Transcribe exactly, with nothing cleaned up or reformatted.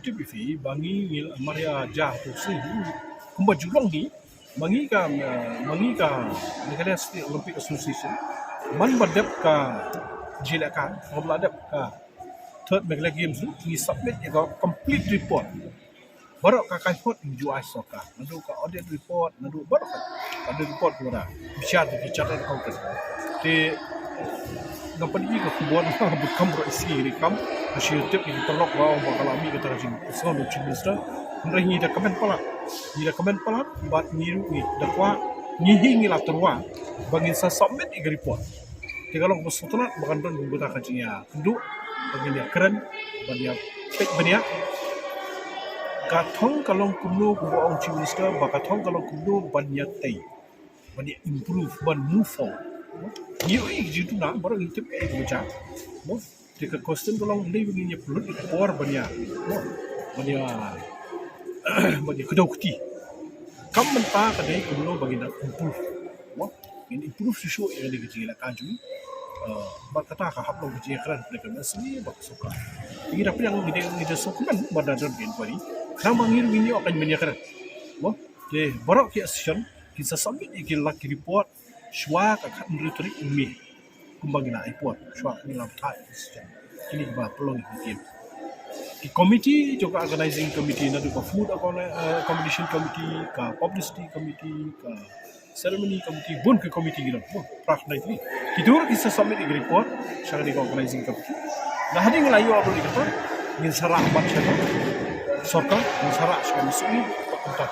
Tip ïa phi ba ngi ngi la mar ïa ja tu si kumba ju long hi, ma ngi ka, ma ngi ka Meghalaya State Olympic Association, man ba dep ka jingïalehkai, man ba la dep ka Third Meghalaya Games ruh, ngi submit ïa ka complete report. Baroh ka kaiphod ngi ju ai sorkar, naduh ka audit report, naduh baroh ka, ka audit report kaba da bishar da ki chartered accountant. Te nga pynïoh ka khubor ba kam baroh isi ri kam, ka shi tip ki paralok ba ong ba ka la mih kata ka jingsngew u Chief Minister. Hynrei ngi da kmen palat, ngi da kmen palat bad ngi ruh ngi da kwah, ngi hi ngi la tyrwa ba ngin sa submit ïa ka report. Te ka long kaba sngewtynnat ba kan don kum kata ka jingïakynduh, ba ngin ïakren, ban ïapeit bniah. Ka thong ka long kumno, kumba ong Chief Minister, ba ka thong ka long kumno ban ïatei, ban ïa improve, ban move forward. Ngi ïohi ki jingduna, baroh ngi tip ïa ka jingduna. Mo, te ka question ka long, ym dei ba ngin ïa pynlut ïa ka por ban ïa, mo, ban ïa, ban ïa kdew kti. Kam mynta ka dei kumno ba ngin da improve. Mo, ngin improve shuh shuh ïa kane ka jingïalehkai jong ngi. Eh, bad kata ka hap long ka jingïakren na ka M S M E bad ka sorkar. Ngi da pdiang, ngi da, ngi da sngewkmen ba da don ka inquiry. Khnang ba ngi ruh ngin ïoh kan ban ïakren. Mo, te baroh ki association kin sa submit ïa ki la ki report shuwa ka khathynriew tarik u May. Kumba ngi la ai por shuwa ngi la pynthait ïa ki association. Kine kiba pynlong ïa ki game. Ki committee jong ka organizing committee, naduh ka food, eh, competition committee, ka publicity committee, ka ceremony committee, bun ki committee ki long. Bun, phra khyndai tylli. Kito ruh ki sa submit ïa ki report sha kane ka organizing committee. Lada hadien ngi la ïoh ruh ïa kata, ngin sa rah pat sha ka sorkar, ngin sa rah sha ka M S M E, kumta.